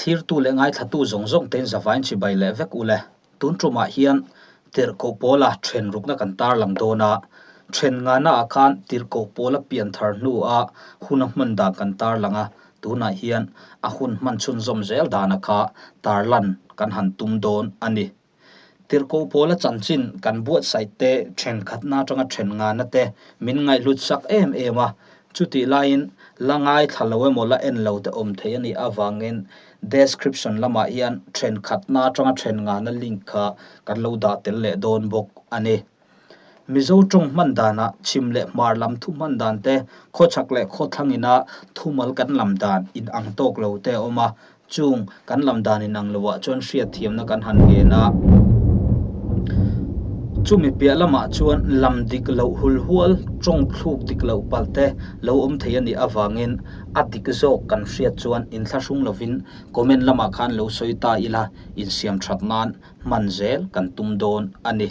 Thlirtu leh ngaithlatu zawng zawng tein zavain chibai leh vek ule. Tun tumah hian tirhkoh pawla then rukna kan tarlang dawn a, then ngahnaah khan tirhkoh pawla pian thar hnua hun a hman dan kan tarlang a, tunah hian a hun hman chhunzawm zel dana kha tarlan kan han tum dawn a ni. Tirhkoh pawla chanchin kan buatsaih te thenkhatna atanga then ngahna te min ngaihhlut sak em em a, chutih laiin la ngaithla lo emaw la en lo te awm thei a nih avangin description lamah hian thenkhatna atanga then ngahna link kha kan lo dah tel leh dawn bawk a ni. Mizo tawng hman danah chhim leh hmar lam thu hman dan te, khawchhak leh khawthlang ina thumal kan lam dan in ang tawk lo te a awm a, chung kan lam dan in ang loah chuan hriatthiamna kan han ngen a. Chumi piah lamah chuan lam dik loh hul hual, tawng thluk dik loh palh te lo awm thei a nih avangin a dik zawk kan hriat chuan inthlahrung lovin comment lamah khan lo sawi ta ila insiam that nan hman zel kan tum dawn a ni.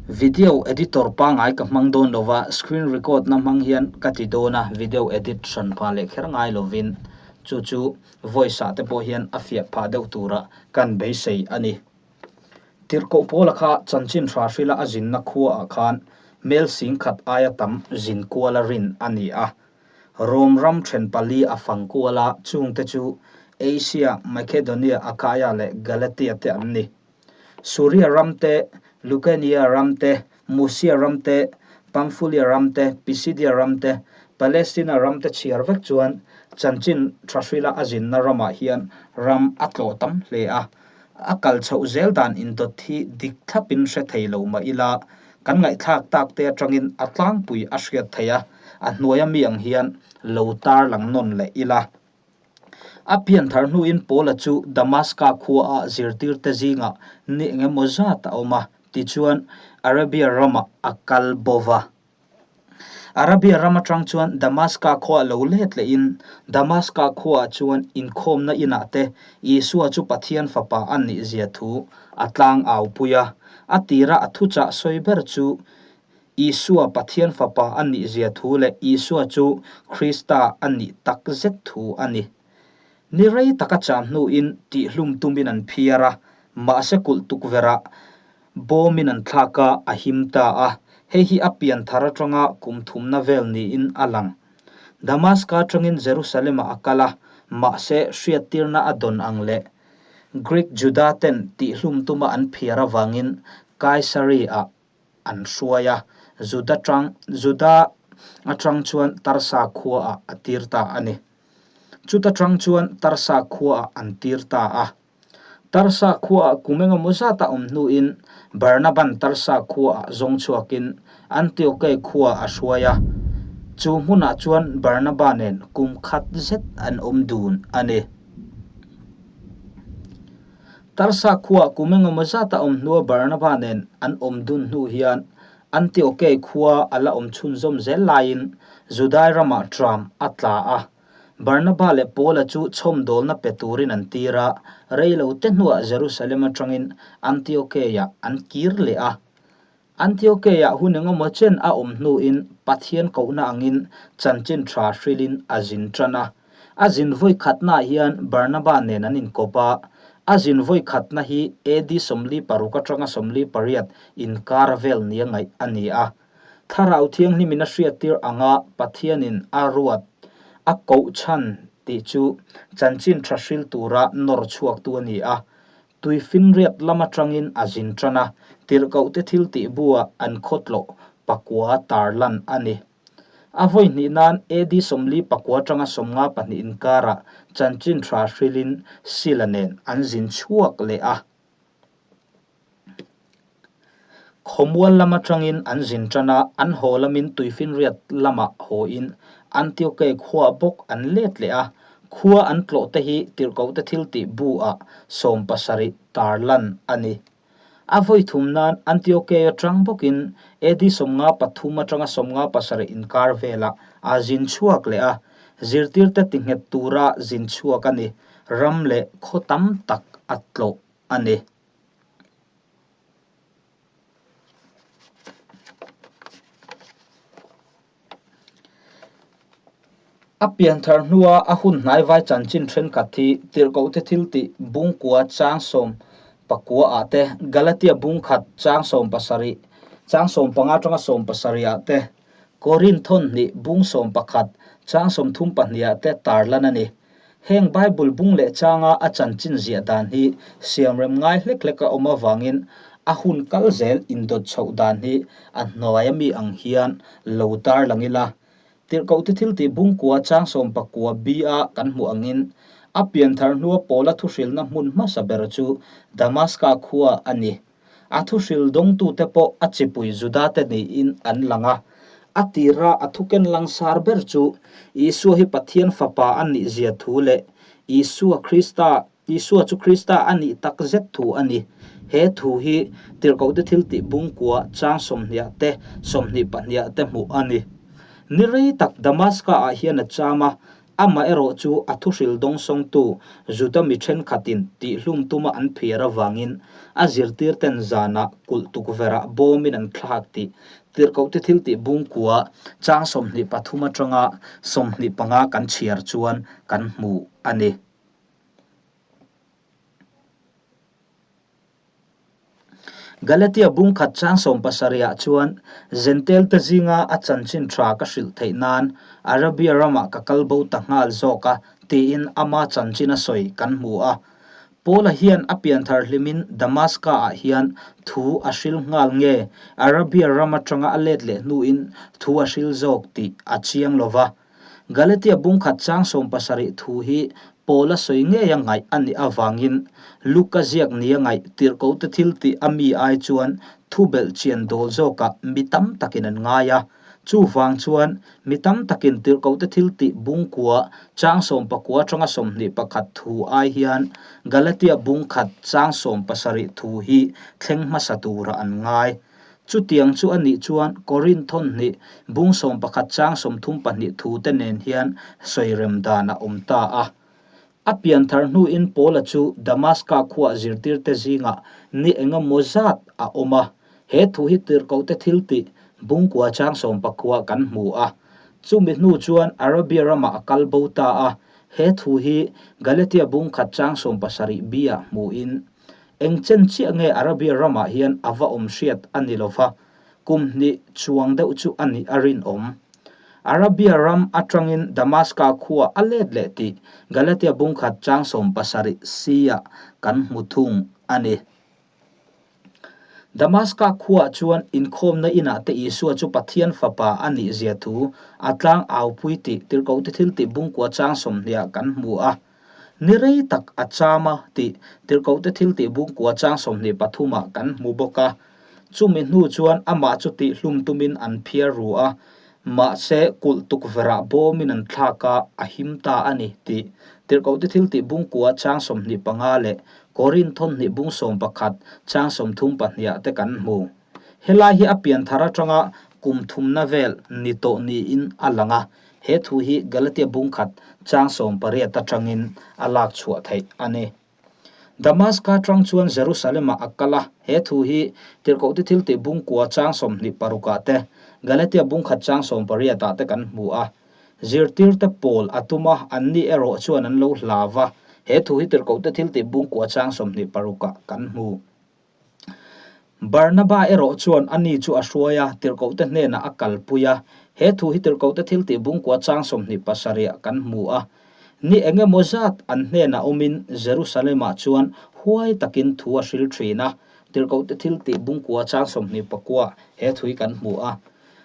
Video editor pangngai ka hmang dawn lo va, screen record na hmang hian ka ti dawn a, video edit hran phah leh kher ngai lovin chu chu voice ah te pawh hian a fiah phah deuh tura kan beisei a ni. Tirhkoh pawla kha chanchin hra hrila a zinna khuaah khan mel singkhat aia tam zin kuala rin a ni a. Rom ram then pali a fang kual a, chungte chu Asia, Makedonia, Akaia leh Galatia te an ni. Suria ram te, Lukania ram te, Musia ram te, Pamfulia ram te, Pisidia ram te, Palestina ram te chhiar vek chuan chanchin tha hrila a zinna ramah hian ram a tlawh tam hle a. A kal chhoh zel dan indawt hi dik thlapin hre thei lo mah ila, kan ngaihthlak tak te atangin a tlangpui a hriat theih a, a hnuaia mi ang hian lo tarlang nawn leh ila. A pian thar hnuin Paula chu Damaska khuaah zirtirte zingah ni eng emaw zat a awm a, tichuan Arabia ramah a kal bo va. Arabia ram atang chuan Damaska khuaah lo let lehin Damaska khuaah chuan inkhawmna inah te Isua chu Pathian Fapa a nihzia thu a tlang au pui a. A tira a thuchah sawi ber chu Isua Pathian Fapa a nihzia thu leh Isua chu Krista a nih tak zet thu a ni. Ni rei taka cham hnuin tihhlum tumin an phiar a, mahse kulh tukverhah Bawmin an thlak a, a him ta a. Hei hi a pian thar atanga kum thumna vel niin a lang. Damaska atangin Jerusalem-ah a kal a, mahse hriattirna a dawn ang leh Greek Juda ten tihlum tuma an phiar avangin Kaisari-ah an hruai a, Juda tang Juda atang chuan Tarsa khuaah a tir ta a ni. Chuta tang chuan Tarsa khuaah an tir ta a. Tarsa khuaah kum engemaw zat a awm hnuin Barnaban Tarsa khuaah zawng chhuakin Antiokei khua a hruai a, chu hmunah chuan Barnaba nen kum khat zet an awm dun a ni. Tarsa khuaah kum engemaw zat a awm hnua Barnaba nen an awm dun hnu hian Antiokei khua a la awm chhunzawm zel laiin Judai ramah tram a tla a. Barnaba leh Paula chu chhawmdawlna pe turin an tir a, rei lo te hnuah Jerusalem atangin Antiokeiah an kir leh a. Antiokeiah hun engemaw chen a awm hnuin Pathian kohna angin chanchin tha hrilhin a zin tan a. A zin vawi khatnaah hian Barnaba nen an inkawp a, a zin vawi khatna hi AD 46 atanga 48 inkar vel nia ngaih a ni a. Thlarau Thianghlimin a hriattir anga Pathianin a ruat a koh chhan tih chu chanchin tha hril tura nawr chhuaktu a ni a. Tuifinriat lam atangin a zin tan a, tirhkohte thil tih buah an khawtlawh pakua tarlan a ni. A vawi hnih nan AD 44 atanga 52 inkarah chanchin tha hrilin Sila nen an zin chhuak leh a. Khawmual lam atangin an zin tan a, an haw lamin Tuifinriat lamah hawin Antiokei khua bawk an let leh a, khua an tlawh te hi tirhkohte thil tih bu ah 70 tarlan a ni. A vawi thum nan Antiokei atang bawkin AD 53 atanga 57 inkar velah a zin chhuak leh a, zirtirte tinghet tura zin chhuak a ni, ram leh khaw tam tak a tlawh a ni. A pianthar hnua a hun hnaivai chanchin thenkhat hi Tirhkohte thiltih bungkua chang 19 ah te, Galatia bungkhat chang 70, chang 15 atanga 70 ah te, Korinth thawnhnih bung 11 chang 32 ah te tarlan a ni. Heng Bible bung leh changa a chanchin ziah dan hi siamrem ngai hlek hlek a awm avangin a hun kal zel indawt chhoh dan hi a hnuaia mi ang hian lo tarlang ila. Tirhkohte thiltih bungkua chang 19 B-a kan hmuh angin a pianthar hnua Paula thuhrilna hmun hmasa ber chu Damaska khua a ni. A thuhril dawngtute pawh a chipui Judate niin an lang a. A tira a thuken langsar ber chu Isua hi Pathian Fapa a nih zia thu leh Isua Krista Isua chu Krista a nih tak zet thu a ni. He thu hi Tirhkohte thiltih bungkua chang 20 te 22 te hmuh a ni. Ni rei tak Damaska-ah hian a cham a, Amaherawh chu a thuhril dawngsawngtu Juda mi thenkhatin tihhlum tuma an phiar avangin a zirtirten zanah kulh tukverhah bawmin an thlak tih Tirhkohte thiltih bungkua chang 23 atanga 25 kan chhiar chuan kan hmu a ni. Galatia bungkhat chang 70 ah chuan Zentelte zinga a chanchin tha ka hrilh theih nan Arabia ramah ka kal bo ta nghal zawk a tiin ama chanchin a sawi kan hmu a. Paula hian a pianthar hlimin Damaska ah hian thu a hril nghal nge Arabia ram atanga a let leh hnuin thu a hril zawk tih a chiang lo va. Galatia bungkhat chang 70 thu hi Paula sawi ngeia ngaih a nih avangin Luka ziak nia ngaih tirhkohte thil tih a mi ai chuan thu belh chian dawl zawkah mi tam takin an ngai a. Chuvang chuan mi tam takin tirhkohte thil tih bungkua chang 19 atanga 21 thu ai hian Galatia bungkhat chang 70 thu hi thleng hmasa turah an ngai. Chutiang chu a nih chuan Korinth thawnhnih bung 11 chang 32 thu te nen hian sawirem dan a awm ta a. A pianthar hnuin Paula chu Damaska khuah zirtirte zingah ni engemaw zat a awm a. He thu hi tirhkohte thiltih bungkua chang 19 kan hmu a. Chumi hnu chuan Arabia ramah a kal bo ta a. He thu hi Galatia bungkhat chang 70 B-ah hmuin Eng chen chiah nge Arabia ramah hian a va awm hriat a ni lo va, kum hnih chuang deuh chu a nih a rinawm. Arabia ram atangin Damaska khua a let leh tih Galatia bungkhat chang 70 C-ah kan hmu thung a ni. Damaska khuaah chuan inkhawmna inah te Isua chu Pathian Fapa a nih zia thu a tlang aupui tih Tirhkohte Thiltih bungkua chang 20 ah kan hmu a. Ni rei tak a cham a tih Tirhkohte thiltih bungkua chang 23 ah kan hmu bawk a. Chumi hnu chuan amah chu tihhlum tumin an phiar ru a, mahse kulh tukverhah bawmin an thlak a, a him ta a ni tih Tirhkohte thiltih bungkua chang 25 leh Korinth thawnhnih bung 11 chang 32 ah te kan hmu. Helai hi a pianthar atanga kum thumna vel ni tawh niin a lang a, He thu hi Galatia bungkhat chang 18 atangin a lak chhuah theih a ni. Damaska atang chuan Jerusalem-ah a kal a, he thu hi Tirhkohte thiltih bungkua chang 26 ah te, Galatia bungkhat chang 18 ah te kan hmu a. Zirtirte pawl a tum a, anni erawh chuan an lo hlau va, he thu hi Tirhkohte thiltih bungkua chang 26 ah kan hmu. Barnaba erawh chuan ani chu a hruai a, tirhkohte hnenah a kalpui a. He thu hi tirhkohte thiltih bungkua chang 27 ah kan hmu a. Ni eng emaw zat an hnenah awmin Jerusalem-ah chuan huai takin thu a hril thin a, tirhkohte thiltih bungkua chang 29 he thu hi kan hmu a.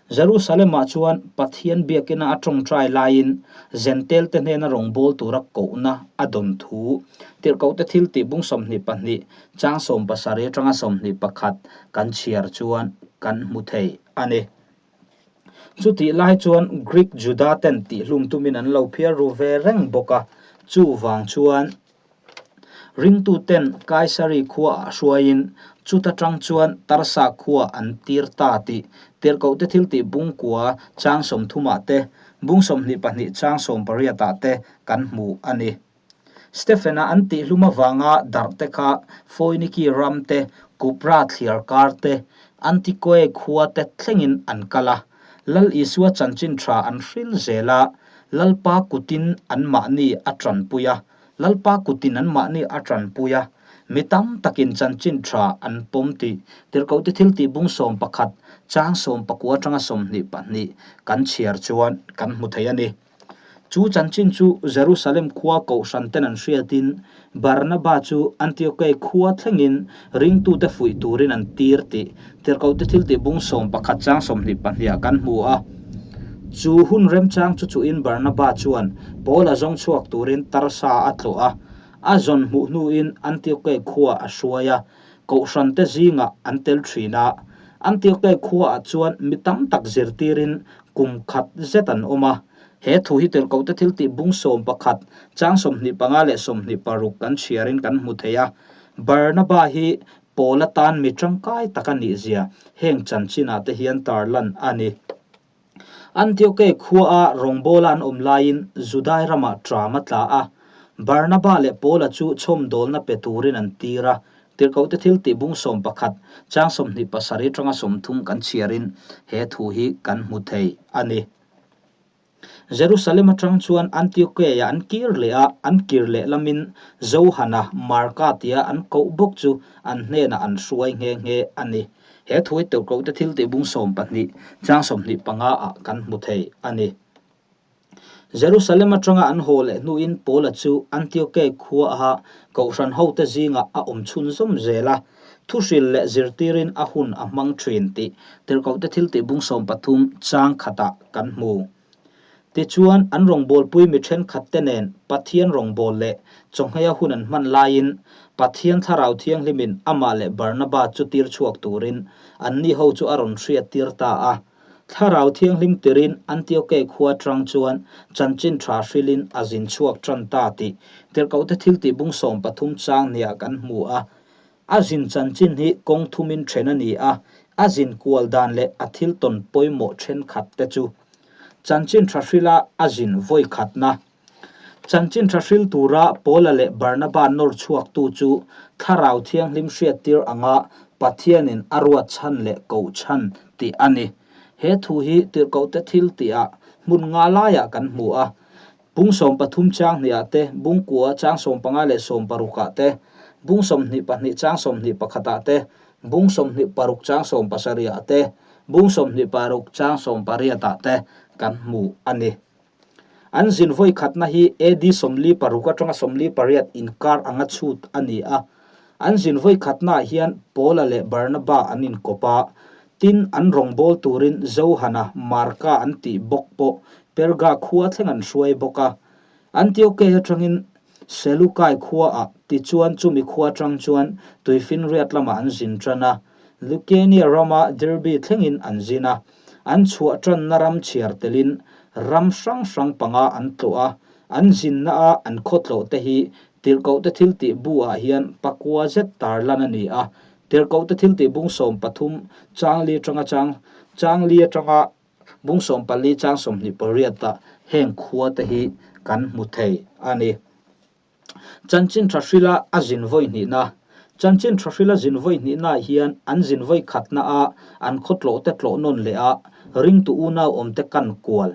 Jerusalem-ah chuan Pathian biakina a tawngtai laiin Zentelte hnena rawngbâwl tura kohna a dawn thu Tirhkohte thiltih bung 22 chang 17 atanga 21 kan chhiar chuan kan hmu thei a ni. Chutih lai chuan Greek Juda-ten tihhlum tumin an lo phiar ru ve reng bawk a, chuvang chuan Ringtuten Kaisari khuaah hruaiin chuta tang chuan Tarsa khua an tir ta tih Tirhkohte thiltih bungkua chang 30 ah te, bung 22 chang 18 ah te kan hmu a ni. Stephen-a an tihhlum avanga darh te kha Foiniki ram te, Kupra thliar kar te, Antikoe khua te thlengin an kal a. Lal Isua chanchin tha an hril zel a. Lalpa kutin anmahni a tanpui a, Lalpa kutin anmahni a tanpui a, mi tam takin chanchin tha an pawm tih Tirhkohte thiltih bung 11 chang 19 atanga 22 kan chhiar chuan kan hmu thei a ni. Chu chanchin chu Jerusalem khua kohhran ten an hriatin Barnaba chu Antiokei khua thlengin ringtute fuih turin an tir tih Tirhkohte thiltih bung 11 chang 22 ah kan hmu a. Chu hun remchang chu chuhin Barnaba chuan Paula zawng chhuak turin Tarsa a tlawh a, a zawn hmuh hnuin Antiokei khua a hruai a, kohhrante zingah an tel thin a. Antiokei khuaah chuan mi tam tak zirtirin kum khat zet an awm a. He thu hi Tirhkohte thiltih bung 11, chang 25 leh 26 kan chhiarin kan hmu thei a. Barnaba hi Paul atan mi tangkai tak a nihzia heng chanchinah te hian tarlan a ni. Antiokei khuaa rawngbawla an awm laiin Judai ramah ṭam a tla a. Barnaba leh Paula chu chhawmdawlna pe turin an tir a. Tirhkohte thiltih bung 11, chang 27 aṭanga 30 kan chhiarin he thu hi kan hmu thei a ni. Jerusalem aṭang chuan Antiokei-ah an kir leh a, an kir leh lamin Johana, Marka tia an koh bawk chu an hnenah an hruai nghe nghe a ni. He thu hi Tirhkohte thiltih bung 12, chang 25 ah kan hmu thei a ni. Jerusalem aṭanga an haw leh hnuin Paula chu Antiokei khuaha kohhran hote zingah a awm chhunzawm zel a, thuhril leh zirtirin a hun a hmang ṭhin tih Tirhkohte thiltih bung 13 chang khatah kan hmu. Tichuan, an rawngbawlpui mi ṭhenkhatte nen Pathian rawngbâwl leh chawngheia hun an hman laiin Pathian Thlarau Thianghlimin amah leh Barnaba chu tir chhuak turin anni ho chu a rawn hriattir ta a. Thlarau Thianghlim tirin Antiokei khua ṭang chuan chanchin ṭha hrilin a zin chhuak ṭan ta tih Tirhkohte thiltih bung 13 chang nia kan hmu a. A zin chanchin hi kawng thumin ṭhen a ni a, a zin kual dan leh a thil tawn pawimawh ṭhenkhat te chu. Chanchin ṭha hrila a zin vawi khatna. Chanchin ṭha hril tura Paula leh Barnaba nawr chhuaktu chu Thlarau Thianghlim hriattir anga Pathianin a ruat chhan leh koh chhan tih a ni. He thu hi Tirhkohte thil tihah hmun nga laiah kan hmu a. Bung 13 chang hnihah te, bung kua chang 15 leh 16 ah te, bung 22 chang 21 ah te, bung 26 chang 17 ah te, bung 26 chang 18 ah te kan hmu a ni. An zin vawi khatna hi AD 46 atanga 48 inkar anga chhut a ni a. An zin vawi khatnaah hian Paula leh Barnaba an inkawp a, tin an rawngbâwl turin Johana, Marka an tih bawk pawh Perga khua thleng an hruai bawk a. Antiokei atangin Selukai khuaah tichuan chumi khua atang chuan tuifinriat lamah an zin tan a. Lukenia rama Derbe thlengin an zin a. An chhuah tanna ram chhiar telin ram hrang hrang panga an tlawh a, an zinna a an khawtlawh te hi Tirhkohte thiltih bu ah hian pakua zet tarlan a ni a. Tirhkohte thiltih bung 13 chang li atanga chang chang li atanga bung 14 chang 28 ah heng khua te hi kan hmu thei a ni. Chanchin tha hrila a zin vawi hnihna. Chanchin tha hrila zin vawi hnihnaah hian an zin vawi khatna a an khawtlawh te tlawh nawn leh a, ringtu unau awm te kan kual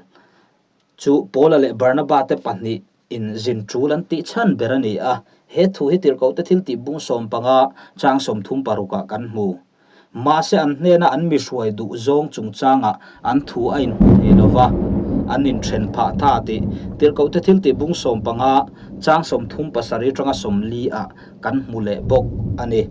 chu Paula leh Barnaba te pahnih in zin tul an tih chhan ber a ni a. He thu hi Tirhkohte thiltih bung 15 chang 36 ah kan hmu. Mahse an hnena an mi hruai duh zawng chungchangah an thu a inhmu thei lo va, an inthen phah ta tih Tirhkohte thiltih bung 15 chang 37 atanga 40 ah kan hmu leh bawk a ni.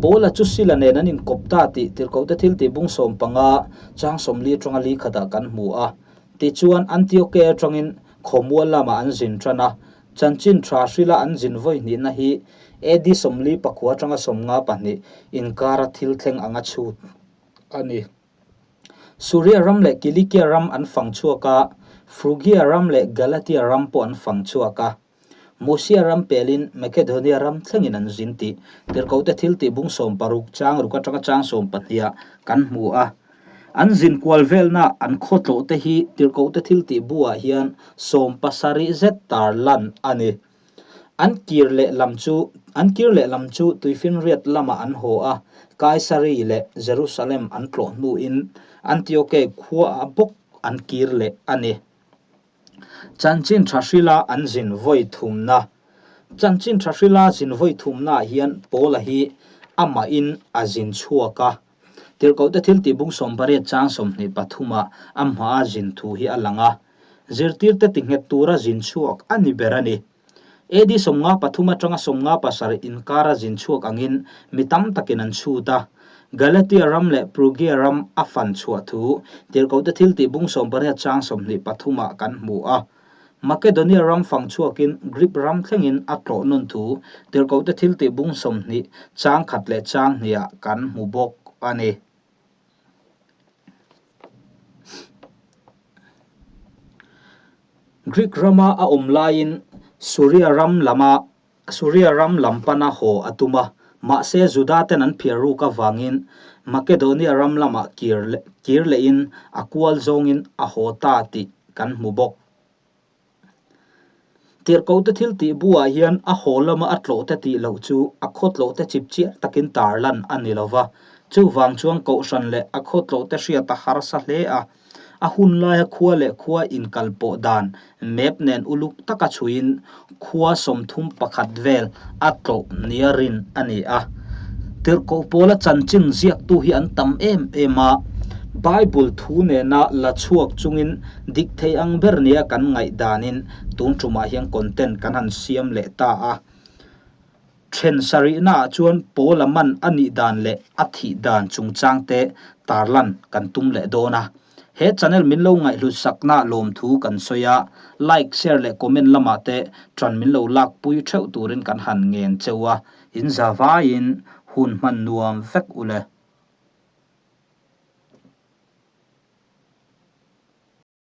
Paula chu Sila nen an inkawp ta tih Tirhkohte thiltih bung 15 chang 40 atanga li khatah kan hmu a. Tichuan Antioke atangin khawmual lamah an zin tan a, Chanchin tha hrila an zin vawi hnihna hi AD 49 atanga 52 inkara thil thleng anga chhut a ni. Suria ram leh Kilikia ram an fang chhuak a, Frugia ram leh Galatia ram pawh an fang chhuak a. Musia ram pelin Makedonia ram thlengin an zin tih Tirhkohte thiltih bung 60 chang ruk atanga chang 12 ah kan hmu a. An zin kual velna an khawtlawh te hi Tirhkohte thiltih buah hian 70 zet tar lan a ni. An kir leh lam chu an kir leh lam chu tuifinriat lamah an haw a, Kaisari leh Jerusalem an tlawh hnuin Antiokei khuaah bawk an kir leh a ni. Chanchin tha hrila an zin vawi thumna Chanchin tha hrila zin vawi thumnaah hian Paula hi amahin a zin chhuak a. Tirhkohte thil tih bung 18 chang 23 ah a hmaa zin thu hi a lang a. Zirtirte tinghet tura zin chhuak a ni ber a ni. AD 53 atanga 57 inkara zin chhuak angin mi tam takin an chhut a. Galatia ram leh Prugia ram a fan chhuah thu Tirhkohte thil tih bung 18 chang 23 ah kan hmu a. Makedonia ram fang chhuakin Greek ram thlengin a tlawh nawn thu Tirhkohte thil tih bung 20 chang khat leh chang hnih ah kan hmu bawk a ni. Greek rama a awm laiin Suria ram lama Suria ram lam pana haw a tum a, mahse Juda ten an phiar ruk avangin Makedonia ram lamah kir kir lehin a kual zawngin a haw ta tih kan hmu bawk. Tirhkohte thil tih buah hian a haw lama a tlawhte tih loh chu a khaw tlawhte chip chiah takin tarlan a ni lo va, chuvang chuan kohhran leh a khaw tlawhte hriat a harsa hle a. A hun laia khua leh khua inkal pawh dan map nen uluk taka chhuiin khua 31 vel a tlawh nia rin a ni a. Tirhkoh pawla chanchin ziaktu hi an tam em em a, Bible thu nena la chhuak chungin dik thei ang ber nia kan ngaih danin tun tumah hian content kan han siam leh ta a. Then sarihnaah chuan Paula man a nih dan leh a thih dan chungchangte tarlan kan tum leh dawn a. He channel min lo ngaihhlut sakna lawmthu kan sawi a, like, share leh comment lamah te ṭan min lo lakpui ṭheuh turin kan han ngen cheu a, in za vaiin hun hman nuam vek u le.